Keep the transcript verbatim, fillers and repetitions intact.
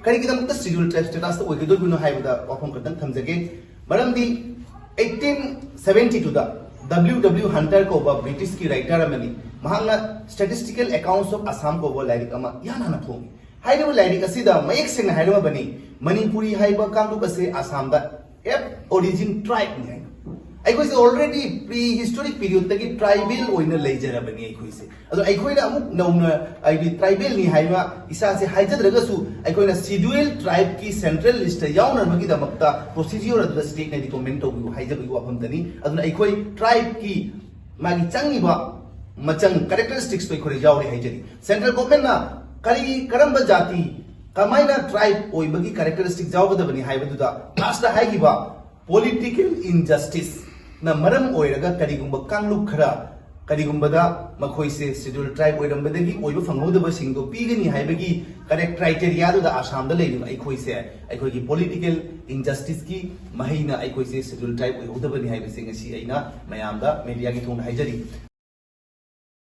ꯀꯔꯤꯒꯤꯗꯃꯛꯇ ꯁꯤꯗ꯭ꯌꯨꯜ ꯇ꯭ꯔꯥꯏꯕ ꯁ꯭ꯇꯦꯇꯁꯇ ꯑꯣꯏꯒꯗꯣꯏꯕꯅꯣ ꯍꯥꯏꯕꯗ ꯋꯥꯐꯝ ꯈꯛꯇꯪ ꯊꯝꯖꯒꯦ꯫ ꯃꯔꯝꯗꯤ ꯑꯩꯠꯇꯤꯟ ꯁꯚꯦꯟꯇꯤ ꯇꯨꯗ W W Hunter ꯀꯧꯕ ꯕ꯭ꯔꯤꯇꯤꯁꯀꯤ ꯔꯥꯏꯇꯔ ꯑꯃꯅꯤ꯫ ꯃꯍꯥꯛꯅ Statistical Accounts of Assam ꯀꯧꯕ ꯂꯥꯏꯔꯤꯛ ꯑꯃ ꯏꯍꯥꯟ ꯍꯥꯟꯅ ꯐꯣꯡꯉꯤ꯫ ꯍꯥꯏꯔꯤꯕ ꯂꯥꯏꯔꯤꯛ ꯑꯁꯤꯗ ꯃꯌꯦꯛ ꯁꯦꯡꯅ ꯍꯥꯏꯔꯝꯃꯕꯅꯤ, ꯃꯅꯤꯄꯨꯔꯤ ꯍꯥꯏꯕ ꯀꯥꯡꯂꯨꯞ ꯑꯁꯤ ꯑꯁꯥꯝꯗ ab origin tribeꯅꯤ ꯍꯥꯏꯅ꯫ ꯑꯩꯈꯣꯏꯁꯦ already pre historic periodꯇꯒꯤ ꯇ꯭ꯔꯥꯏꯕꯦꯜ ꯑꯣꯏꯅ ꯂꯩꯖꯔꯕꯅꯤ ꯑꯩꯈꯣꯏꯁꯦ꯫ ꯑꯗꯣ ꯑꯩꯈꯣꯏꯅ ꯑꯃꯨꯛ ꯅꯧꯅ ꯍꯥꯏꯗꯤ ꯇ꯭ꯔꯥꯏꯕꯦꯜꯅꯤ ꯍꯥꯏꯕ ꯏꯁꯥꯁꯦ ꯍꯥꯏꯖꯗ꯭ꯔꯒꯁꯨ, ꯑꯩꯈꯣꯏꯅ ꯁꯤꯗ꯭ꯌꯨꯜ ꯇ꯭ꯔꯥꯏꯕꯀꯤ ꯁꯦꯟꯇ꯭ꯔꯦꯜ ꯂꯤꯁꯇ ꯌꯥꯎꯅꯕꯒꯤꯗꯃꯛꯇ ꯄ꯭ꯔꯣꯁꯤꯗ꯭ꯌꯨꯔ ꯑꯗꯨꯗ ꯁ꯭ꯇꯦꯠꯅ ꯔꯤꯀꯣꯃꯦꯟ ꯇꯧꯕꯤꯌꯨ ꯍꯥꯏꯖꯕꯒꯤ ꯋꯥꯐꯝꯗꯅꯤ꯫ ꯑꯗꯨꯅ ꯑꯩꯈꯣꯏ ꯇ꯭ꯔꯥꯏꯕꯀꯤ ꯃꯥꯒꯤ ꯆꯪꯉꯤꯕ ꯃꯆꯪ ꯀꯦꯔꯦꯛꯇꯔꯤꯁꯇꯤꯛꯁꯇꯣ ꯑꯩꯈꯣꯏꯅ ꯌꯥꯎꯔꯦ ꯍꯥꯏꯖꯔꯤ꯫ ꯁꯦꯟꯇ꯭ꯔꯦꯜ ꯒꯣꯔꯃꯦꯟꯅ ꯀꯔꯤ, ꯀꯔꯝꯕ ꯖꯥꯇꯤ, ꯀꯃꯥꯏꯅ ꯇ꯭ꯔꯥꯏꯕ ꯑꯣꯏꯕꯒꯤ ꯀꯦꯔꯦꯛꯇꯔꯤꯁꯇꯤꯛ ꯌꯥꯎꯒꯗꯕꯅꯤ ꯍꯥꯏꯕꯗꯨꯗ ꯂꯥꯁꯇ ꯍꯥꯏꯈꯤꯕ ꯄꯣꯂꯤꯇꯤꯀꯦꯜ ꯏꯟꯖꯁꯇꯤꯁꯅ ꯃꯔꯝ ꯑꯣꯏꯔꯒ ꯀꯔꯤꯒꯨꯝꯕ ꯀꯥꯡꯂꯨꯞ ꯈꯔ, ꯀꯔꯤꯒꯨꯝꯕꯗ ꯃꯈꯣꯏꯁꯦ ꯁꯤꯗ꯭ꯌꯨꯜ ꯇ꯭ꯔꯥꯏꯕ ꯑꯣꯏꯔꯝꯕꯗꯒꯤ ꯑꯣꯏꯕ ꯐꯪꯍꯧꯗꯕꯁꯤꯡꯗꯣ ꯄꯤꯒꯅꯤ ꯍꯥꯏꯕꯒꯤ ꯀꯔꯦꯛ ꯀ꯭ꯔꯥꯏꯇꯦꯔꯤꯌꯥꯗꯨꯗ ꯑꯁꯥꯝꯗ ꯂꯩꯔꯤꯕ ꯑꯩꯈꯣꯏꯁꯦ, ꯑꯩꯈꯣꯏꯒꯤ ꯄꯣꯂꯤꯇꯤꯀꯦꯜ ꯏꯟꯖꯁꯇꯤꯁꯀꯤ ꯃꯍꯩꯅ ꯑꯩꯈꯣꯏꯁꯦ ꯁꯤꯗ꯭ꯌꯨꯜ ꯇ꯭ꯔꯥꯏꯕ ꯑꯣꯏꯍꯧꯗꯕꯅꯤ ꯍꯥꯏꯕꯁꯦ ꯉꯁꯤ ꯑꯩꯅ ꯃꯌꯥꯝꯗ ꯃꯦꯗꯤꯌꯥꯒꯤ ꯊꯣꯡꯗ ꯍꯥꯏꯖꯔꯤ꯫